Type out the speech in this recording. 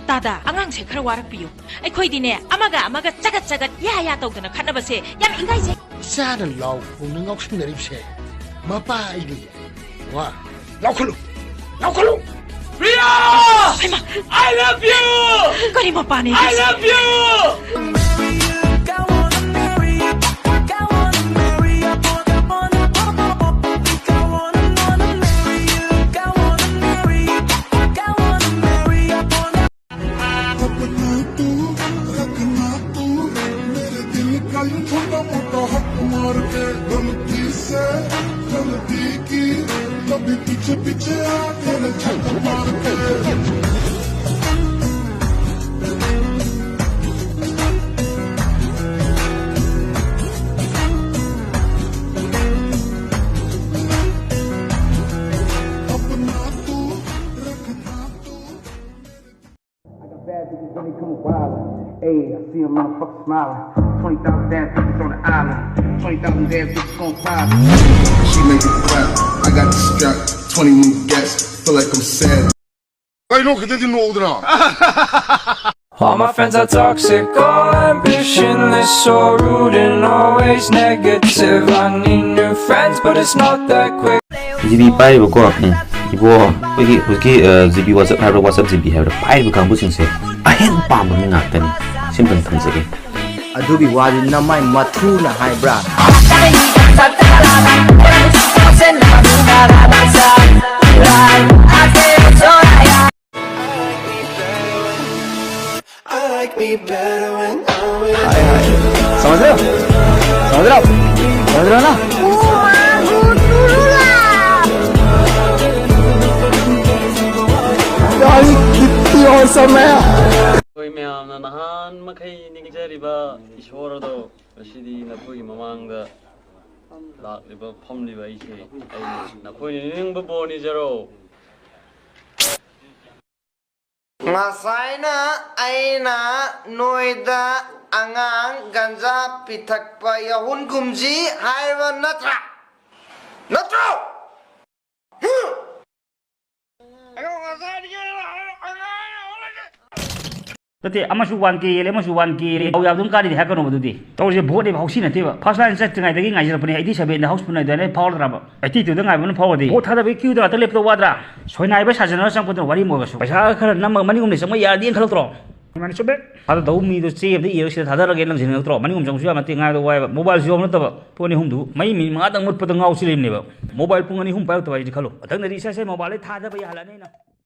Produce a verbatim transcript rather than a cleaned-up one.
ꯇꯥꯗ, ꯑꯉꯥꯡꯁꯦ ꯈꯔ ꯋꯥꯔꯛꯄꯤꯌꯨ꯫ ꯑꯩꯈꯣꯏꯗꯤꯅꯦ, ꯑꯃꯒ ꯑꯃꯒ ꯆꯒꯠ ꯆꯒꯠ, ꯌꯥ ꯌꯥ ꯇꯧꯗꯅ ꯈꯠꯅꯕꯁꯦ ꯌꯥꯝ ꯏꯪꯒꯥꯏꯖꯩ꯫ ꯏꯆꯥꯅ ꯂꯥꯎ ꯈꯣꯡꯅ ꯉꯥꯎꯁꯤꯟꯅꯔꯤꯕꯁꯦ ꯃꯄꯥ ꯑꯩꯅ ꯌꯥꯏ꯫ ꯋꯥ, ꯂꯥꯎꯈꯠꯂꯨ, ꯂꯥꯎꯈꯠꯂꯨ꯫ ꯄ꯭ꯔꯤꯌꯥ! ꯍꯩꯃꯥ! I love you! ꯀꯔꯤ ꯃꯄꯥꯅꯦ? I love you! अपना तू रखना तू, मेरे दिल का ये छोटा मोटा हक मार के, गलती से गलती की, कभी पीछे पीछे आ, तेरे झक मार के। अपना तू रखना तू। I got bad bitches when they come a wild. Ayy, I see a motherfucker smiling. Twenty thousand damn bitches on the island. Twenty thousand damn bitches gon' pop. She make it clap. I got the strap. Twenty new gas. Feel like I'm sad. ꯀꯩꯅꯣ ꯈꯤꯇꯪꯗꯤ ꯅꯣꯛꯎꯗꯅ꯫ All my friends are toxic, all ambitionless, so rude and always negative. I need new friends, but it's not that quick. G ꯄꯥꯏꯔꯤꯕꯀꯣ, ꯎꯝ, ꯏꯕꯣ, ꯑꯩꯈꯣꯏꯒꯤ ꯍꯧꯖꯤꯛꯀꯤ, ꯑ, G WhatsApp ꯍꯥꯏꯕ꯭ꯔꯥ, WhatsApp G B, ꯄꯥꯏꯔꯤꯕ ꯀꯥꯡꯕꯨꯁꯤꯡꯁꯦ ꯑꯍꯦꯟ ꯄꯥꯝꯕ ꯃꯤ ꯉꯥꯛꯇꯅꯤ꯫ ꯁꯤꯝꯇꯪ ꯊꯝꯖꯒꯦ꯫ ꯑꯗꯨꯒꯤ ꯋꯥꯗꯤ ꯅꯃꯥꯏ ꯃꯊꯨꯅ ꯍꯥꯏꯕ꯭ꯔꯥ? I like me better when I'm with you. समझ रहे हो? समझ रहे हो? समझ रहे हो ना? भाई, कितनी awesome है। ꯑꯩꯈꯣꯏ ꯃꯌꯥꯝꯅ ꯅꯍꯥꯟ ꯃꯈꯩ ꯅꯤꯡꯖꯔꯤꯕ ꯏꯁꯣꯔ ꯑꯗꯣ ꯉꯁꯤꯗꯤ ꯅꯈꯣꯏꯒꯤ ꯃꯃꯥꯡꯗ ꯂꯥꯛꯂꯤꯕ, ꯐꯝꯂꯤꯕ ꯑꯩꯁꯦ, ꯑꯩ ꯅꯈꯣꯏꯅ ꯅꯤꯡꯕ ꯕꯣꯔ ꯅꯤꯖꯔꯣ꯫ ꯉꯁꯥꯏꯅ ꯑꯩꯅ ꯅꯣꯏꯗ ꯑꯉꯥꯡ ꯒꯟꯖꯥ ꯄꯤꯊꯛꯄ ꯌꯥꯍꯨꯟ ꯀꯨꯝꯖꯤ ꯍꯥꯏꯕ ꯅꯠꯇ꯭ꯔꯥ? ꯅꯠꯇ꯭ꯔꯣ? ꯍꯨꯝ! ꯑꯗꯣ ꯉꯁꯥꯏꯗꯒꯤ ꯑꯩꯅ ꯑꯉꯥꯡ ꯌꯥꯍꯨꯟ ꯂꯩꯇꯦ꯫ ꯅꯠꯇꯦ, ꯑꯃꯁꯨ ꯋꯥꯟ ꯀꯦ ꯌꯦꯜꯂꯦ, ꯑꯃꯁꯨ ꯋꯥꯟ ꯀꯦ ꯌꯦꯜꯂꯦ, ꯗꯥꯎ ꯌꯥꯕꯗꯨꯝ ꯀꯥꯔꯤꯗꯤ ꯍꯥꯏꯔꯛꯀꯅꯣꯕ꯫ ꯑꯗꯨꯗꯤ ꯇꯧꯔꯤꯁꯦ ꯚꯣꯠꯅꯦꯕ, ꯍꯧꯁꯤ ꯅꯠꯇꯦꯕ꯫ ꯐꯥꯔꯁ ꯂꯥꯏꯟ ꯆꯠꯇ꯭ꯔꯤꯉꯩꯗꯒꯤ ꯉꯥꯏꯖꯔꯛꯄꯅꯦ꯫ ꯑꯩꯠꯇꯤ ꯁꯚꯦꯟꯗ ꯍꯥꯎꯁꯐꯨꯜ ꯅꯥꯏꯗꯣꯏꯅꯦ, ꯐꯥꯎꯔꯗ꯭ꯔꯕ? ꯑꯩꯠꯇꯤ ꯇꯨꯗ ꯉꯥꯏꯕꯅ ꯐꯥꯎꯔꯗꯤ? ꯚꯣꯠ ꯊꯥꯗꯕꯒꯤ ꯀ꯭ꯌꯨꯗ ꯉꯥꯛꯇ ꯂꯦꯞꯇ ꯋꯥꯗ꯭ꯔꯥ? ꯁꯣꯏꯅꯥꯏꯕ ꯁꯥꯖꯟꯅꯔ ꯆꯪꯉꯛꯄꯗꯨꯅ ꯋꯥꯔꯤ ꯑꯃ ꯑꯣꯏꯔꯁꯨ, ꯄꯩꯁꯥ ꯈꯔ ꯅꯝꯃꯒ ꯃꯅꯤꯡ ꯍꯨꯝꯅ ꯆꯪꯕ ꯌꯥꯔꯗꯤꯅ ꯈꯜꯂꯛꯇ꯭ꯔꯣ? ꯃꯥꯅꯤ, ꯆꯨꯝꯃꯦ꯫ ꯊꯥꯗꯗꯧ ꯃꯤꯗꯣ ꯆꯦ ꯑꯃꯗ ꯏꯔꯒ ꯁꯤꯗ ꯊꯥꯗꯔꯒꯦꯅ ꯂꯪꯁꯤꯟꯅꯤꯡꯉꯛꯇ꯭ꯔꯣ? ꯃꯅꯤꯡ ꯍꯨꯝ ꯆꯪꯕꯁꯨ ꯌꯥꯝ ꯅꯠꯇꯦ, ꯉꯥꯏꯕꯗ ꯋꯥꯏꯕ꯫ ꯃꯣꯕꯥꯏꯜꯁꯨ ꯌꯥꯎꯕ ꯅꯠꯇꯕ, ꯄꯨꯡ ꯑꯅꯤ ꯑꯍꯨꯝꯗꯨ ꯃꯩ ꯃꯤꯅꯤꯠ ꯃꯉꯥꯗꯪ ꯃꯨꯠꯄꯗ ꯉꯥꯎ ꯆꯦꯜꯂꯤꯕꯅꯦꯕ꯫ ꯃꯣꯕꯥꯏꯜ ꯄꯨꯡ ꯑꯅꯤ ꯑꯍꯨꯝ ꯄꯥꯏꯔꯛꯇꯕ ꯍꯥꯏꯁꯤꯗꯤ ꯈꯜꯂꯣ꯫ ꯃꯊꯪꯗꯗꯤ ꯏꯁꯥ ꯏꯁꯥ ꯃꯣꯕꯥꯏꯜꯗꯩ ꯊꯥꯗꯕ ꯌꯥꯍꯜꯂꯅꯤ ꯑꯩꯅ꯫